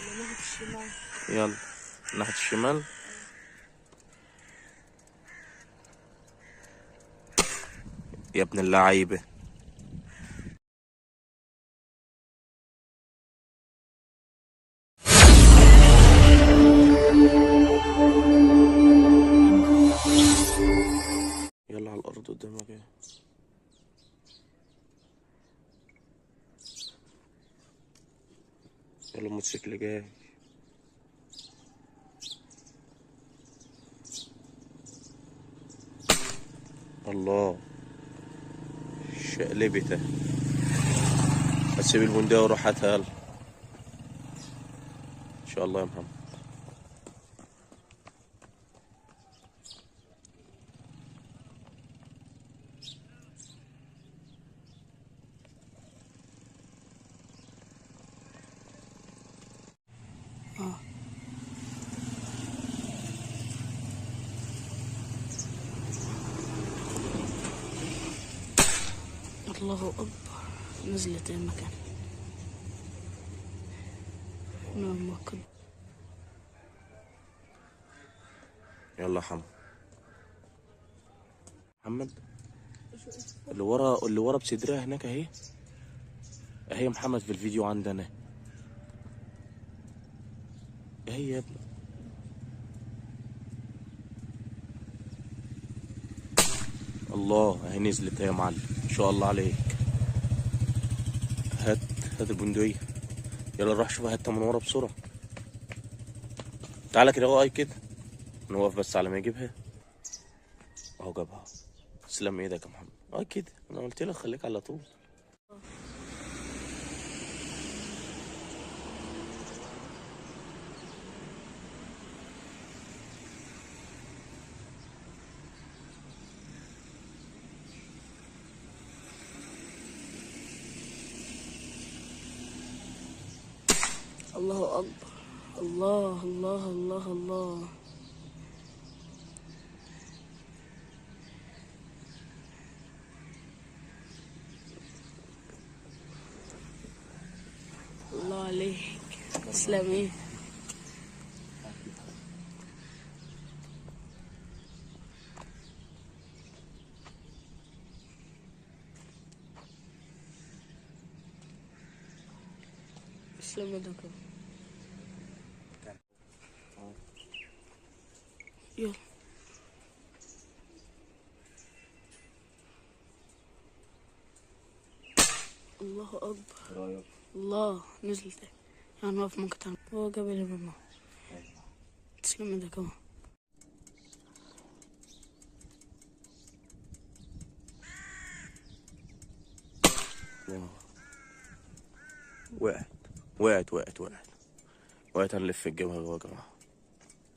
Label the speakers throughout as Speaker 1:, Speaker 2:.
Speaker 1: ناحية الشمال.
Speaker 2: يلا ناحية الشمال. يا ابن اللعيبة. يلا على الأرض قدامك ايه. يلا الموتوسيكل جاي. الله شقلبته. هتسيب البندقية وروح هاتها. يلا ان شاء الله يا محمد.
Speaker 1: الله أكبر، نزلت المكان. نعم.
Speaker 2: يلا يا حمد. محمد اللي ورا، اللي ورا بصدرها هناك اهي. اهي محمد في الفيديو عندنا اهي يا ابني. الله اهي نزلت يا معلم، ان شاء الله عليك. هات هات البندقية. يلا نروح شوف هاتها من ورا بسرعة. تعالى كده اهو، اي كده نوقف بس على ما يجيبها. اهو جابها. تسلم ايدك يا محمد. اه كده انا قلت لك خليك على طول.
Speaker 1: الله أكبر، الله الله الله الله. الله عليك، تسلم ايه. تسلم ايدك. يلا الله أكبر. الله نزلت يعني واقف ممكن هو جاب لي ماما. تسلم ايدك اهو.
Speaker 2: وقعت وقعت وقعت وقعت وقعت. هنلف الجبهة جوه يا جماعة.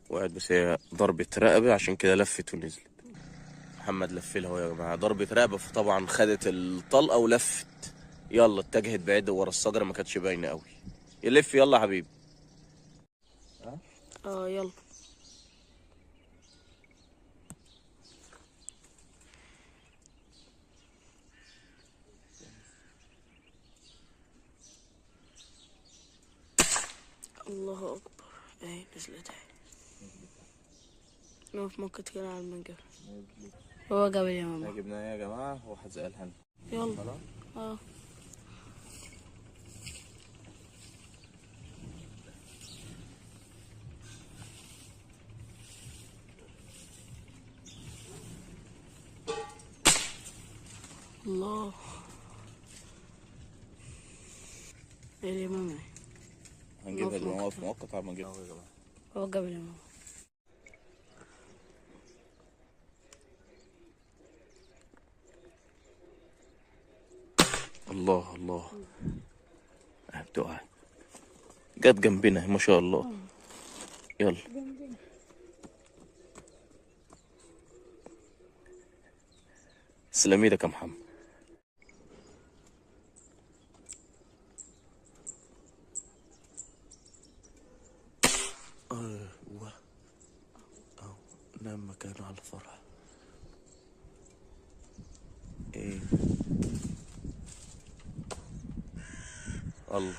Speaker 2: وقعت بس هي ضربة رقبة عشان كده لفت ونزلت. محمد لف لها يا جماعة، ضربة رقبة فطبعا خدت الطلقة ولفت. يلا اتجهت بعيد ورا الصدر، ما كانتش باينة قوي. يلف يلا يا حبيبي.
Speaker 1: يلا. الله أكبر، اهي نزلت اهي. نقف ممكن كده على المنجل. هو جاب لي يا ماما.
Speaker 2: جبناها يا جماعة، واحد زقلها.
Speaker 1: يلا. الله ايه يا ماما؟
Speaker 2: هنجيبها دلوقتي. واقف مؤقت على ما نجيبها يا جماعة.
Speaker 1: هو جاب لي يا ماما.
Speaker 2: الله الله، بتقع جت جنبنا ما شاء الله. يلا تسلم ايدك يا محمد. ايوه اهو نام مكانه على الفرح. ايه الله.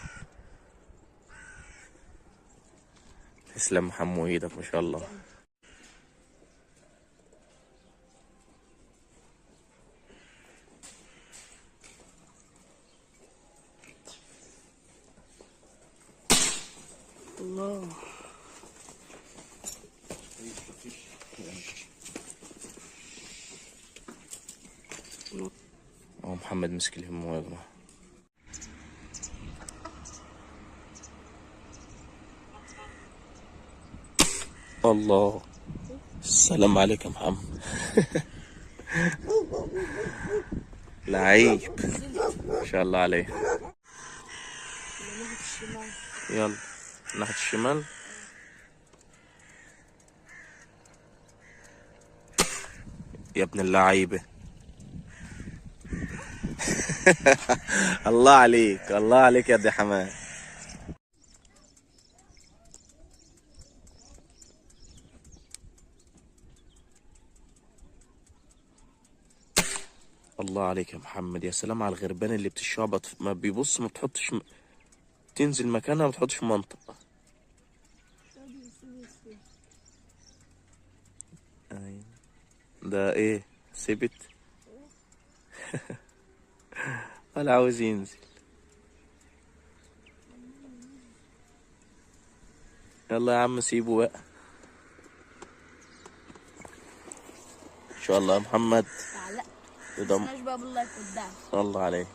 Speaker 2: تسلم حمو ايدك ما شاء الله.
Speaker 1: الله.
Speaker 2: اهو محمد مسك الهمه يا جماعة. الله، السلام عليك يا محمد. لعيب ما شاء الله عليه. يلا ناحية الشمال. يا ابن اللعيبة. الله عليك، الله عليك يا دي حماد. الله عليك يا محمد. يا سلام على الغربان اللي بتشعبط، ما بيبص، ما بتحطش تنزل مكانها، ما تحطش منطق. ايوه ده ايه سبت؟ ولا عاوز ينزل. يلا يا عم سيبه بقى. ان شاء الله يا محمد.
Speaker 1: لا بقى باللايك قدام.
Speaker 2: الله عليك.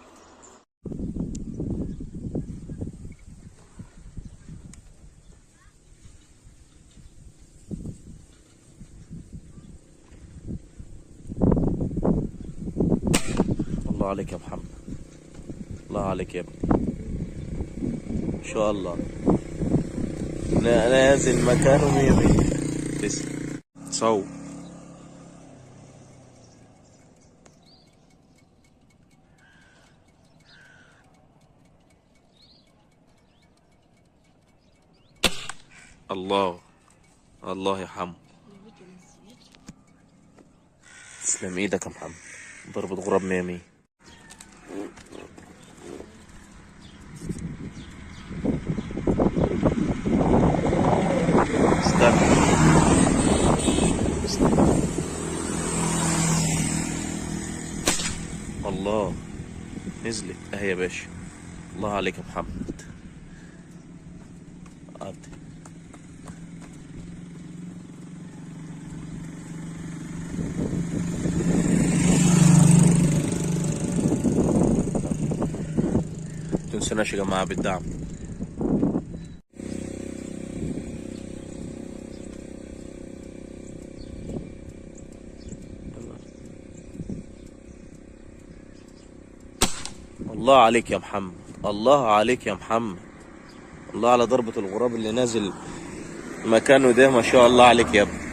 Speaker 2: الله عليك يا محمد، الله عليك يا ابني. ان شاء الله نازل مكانه مية مية. تسلم. صوب. الله الله يا حمو. تسلم ايدك يا محمد، ضربة غراب مية مية. استنى استنى. الله نزلت اهي يا باشا. الله عليك يا محمد. عدي. تنسوناش يا جماعة بالدعم. الله عليك يا محمد، الله عليك يا محمد، الله على ضربة الغراب اللي نازل مكانه ده، ما شاء الله عليك يا ابني.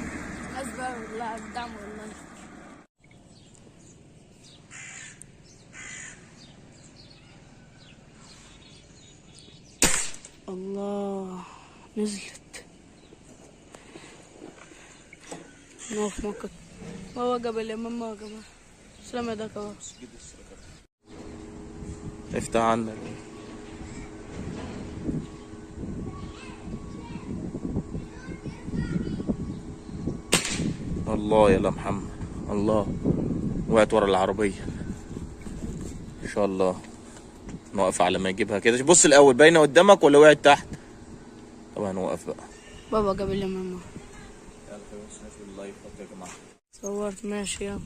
Speaker 1: الله نزلت. نقف موقف بابا قبل يا ماما قبل. سلام يا دكا.
Speaker 2: افتح عندك. الله يلا محمد. الله وقعت ورا العربية. ان شاء الله نوقف على ما يجيبها كده. بص الاول باينة قدامك ولا وقعت تحت؟ طب هنوقف بقى.
Speaker 1: بابا قبل يا ماما.
Speaker 2: يلا خلينا اللايف يا جماعة.
Speaker 1: صورت ماشي يلا.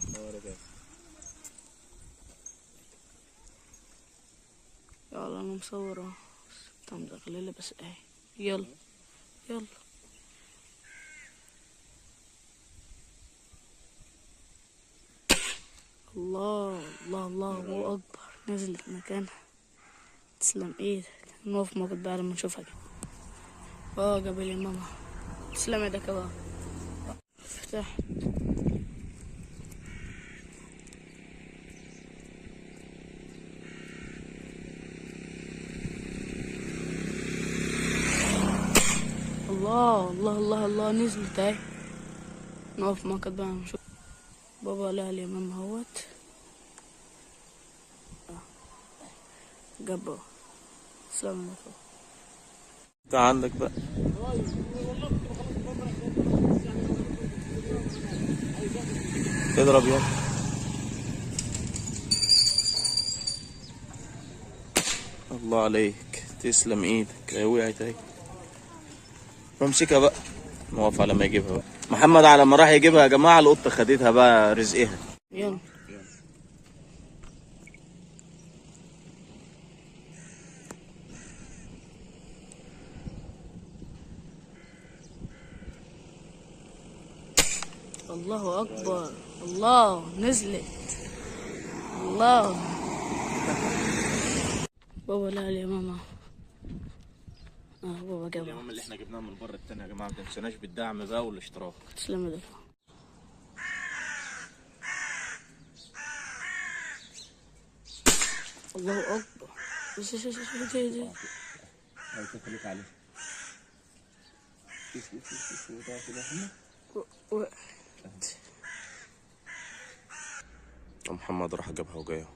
Speaker 1: يلا انا مصوره بس مزغلله بس اهي. يلا يلا. الله الله الله اكبر، نزلت مكانها. تسلم ايدك. نقف موقف بقى لما نشوفها كده. قبل يا ماما. تسلم ايدك بقى. فتحت. الله الله الله الله نزلت اهي. نقف موقف بقى نشوف. بابا لا اليمام اهوت. جابه. السلام عليكم.
Speaker 2: انت عندك بقى. اضرب يلا. الله عليك، تسلم ايدك. اهي وقعت اهي. امسكها بقى، نوقف على ما يجيبها بقى محمد. على ما راح يجيبها يا جماعة القطة خدتها بقى رزقها.
Speaker 1: يلا الله اكبر. الله نزلت. الله بابا. لا يا ماما. بابا جابها.
Speaker 2: اليمام اللي احنا جبناها من بره التاني يا جماعة، ما تنسوناش بالدعم بقى والاشتراك.
Speaker 1: تسلم يا. الله اكبر.
Speaker 2: خليك عليه. محمد راح جابها وجاية.